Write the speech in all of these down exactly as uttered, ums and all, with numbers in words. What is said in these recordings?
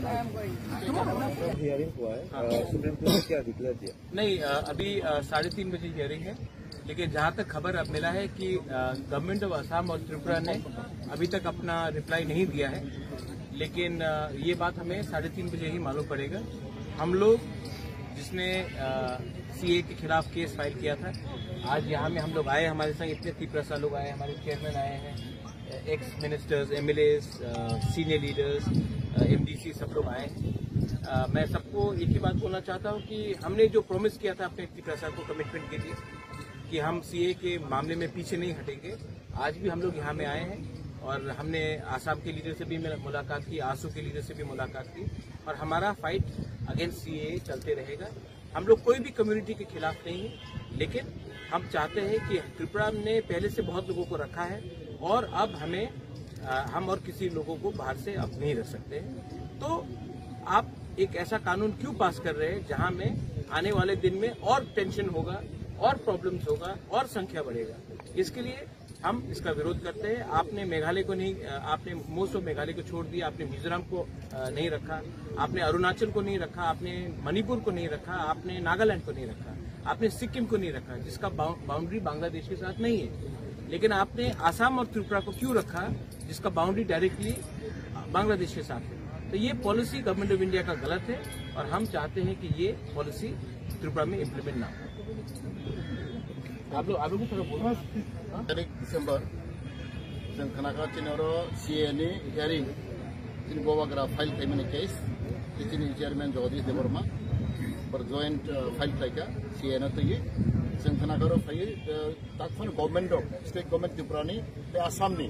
हियरिंग हुआ है, अ, supreme court ने क्या डिक्लेयर दिया? नहीं, अ, अभी, अ, साढ़े तीन बजे हियरिंग है, लेकिन जहाँ तक खबर अब मिला है कि, अ, गवर्नमेंट ऑफ असम और त्रिपुरा ने अभी तक अपना रिप्लाई नहीं दिया है, लेकिन, अ, ये बात हमें साढ़े तीन बजे ही मालूम पड़ेगा। हम लोग जिसने, अ, सीए के खिलाफ केस फाइल किया था, आज यहाँ में हम लोग आए, हमारे संग इतने तिपरासा लोग आए, हमारे चेयरमैन आए हैं, एक्स मिनिस्टर्स, एमएलएस, अ, सीनियर लीडर्स, अ, एमडीसी सब लोग आए हैं। अ, मैं सबको एक ही बात बोलना चाहता हूँ कि हमने जो प्रॉमिस किया था अपने तिपरासा को कमिटमेंट के लिए कि हम सीए के मामले में पीछे नहीं हटेंगे, आज भी हम लोग यहाँ में आए हैं और हमने आसाम के लीडर से भी मिला-, मुलाकात की, आसू के लीडर से भी मुलाकात की और हमारा फाइट अगेंस्ट सीए चलते रहेगा। हम लोग कोई भी कम्युनिटी के खिलाफ नहीं है, लेकिन हम चाहते हैं कि त्रिपुरा ने पहले से बहुत लोगों को रखा है और अब हमें, अ, हम और किसी लोगों को बाहर से अब नहीं रख सकते हैं। तो आप एक ऐसा कानून क्यों पास कर रहे हैं जहां में आने वाले दिन में और टेंशन होगा और प्रॉब्लम्स होगा और संख्या बढ़ेगा? इसके लिए हम इसका विरोध करते हैं। आपने मेघालय को नहीं, अ, आपने मोस्ट ऑफ मेघालय को छोड़ दिया, आपने मिजोरम को, अ, नहीं रखा, आपने अरुणाचल को नहीं रखा, आपने मणिपुर को नहीं रखा, आपने नागालैंड को नहीं रखा, आपने सिक्किम को नहीं रखा, जिसका बाउ-, बाउंड्री बांग्लादेश के साथ नहीं है। लेकिन आपने आसाम और त्रिपुरा को क्यों रखा, जिसका बाउंड्री डायरेक्टली बांग्लादेश के साथ है? तो ये पॉलिसी गवर्नमेंट ऑफ इंडिया का गलत है और हम चाहते हैं कि ये पॉलिसी त्रिपुरा में इम्प्लीमेंट ना हो। आप लोग, आप लोग भी थोड़ा बोलो। तारिख डिसेम्बर, जों खोनाखा chini oro C A A ni hearing, chini Bubagra file khaimani case, chini chairman Jagadish Debbarma, bor joint, uh, file khlaikha C A A no twiwi. Chwng khonakha oro phaiwi, uh, takphano government rok, state government Tripura ni tei Assam ni,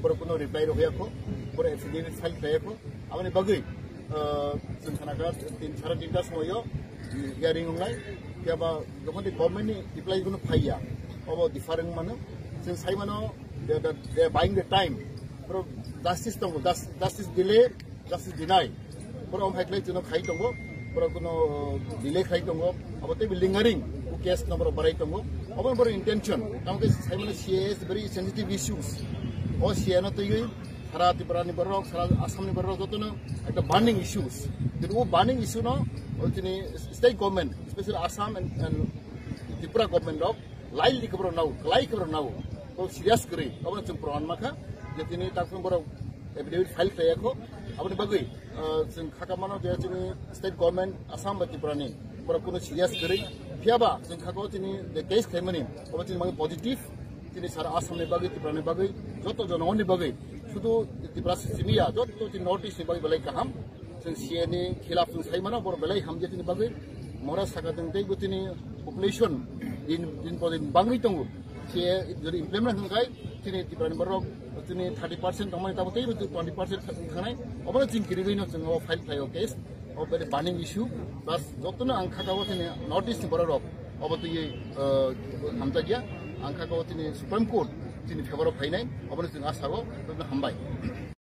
borok kuno reply rwkha yakho, borok affidavit file khlai yakho. Aboni bagwi, uh, chwng khonakha tin, sara tinta somoio, mm, hearing wngnai. Phiya ba jokhon government ni reply kuno phaiya, obo different mano. Chwng sai mano, they, they, they are buying the time. Borok justice tongo, jus-, justice delay, justice deny. Borok omo hai khlai chwngno khai tongo, borok kuno delay khlai tongo, abo tei lingering, o case no borok barai tongo. Obo borok intention, tamo khe sai mano C A A is very sensitive issues. O C A A no twiwi sara Tripura ni borok, sara Assam ni borok jotono ekta burning issues. Kintu o burning issue no, o chini state government, especially Assam and, and Tripura government rok, lightly khe borok nao, kwlai khe borok nao. Borok serious kwrwi, obono chwng proman mankha, je tini takphano borok affidavit file khlai yakho. Aboni bagwi, ah, chwng khaka mano je chini state government, Assam bai Tripura ni, borok kuno serious kwrwi. Phiya ba chwng khaka o chini je case khlaimani, obo chini bagwi positive, chini sara Assam ni bagwi, Tripura ni bagwi, joto jonogoni bagwi, sudu Tripura simi ya, joto chini North East ni bagwi belai kaham. Chwng C A A ni khilaf chwng sai mano, borok belai hamjak tini bagwi. Mora saka chwng tei bo tini population din, din po din bangwi tongo. C A A jodi implement wngkha, tini Tripura ni borok tini thirty percent tongmani, tabo tei bo twenty percent thangnai. Obono chwng kirigwino chwng o file khlai o case. O very burning issue. Plus jotono ang khaka o tini North East ni borok rok obo twi, eh, hamjakya. Ang khaka o tini Supreme Court tini favor o phainai. Obono chwng asa o, hambai.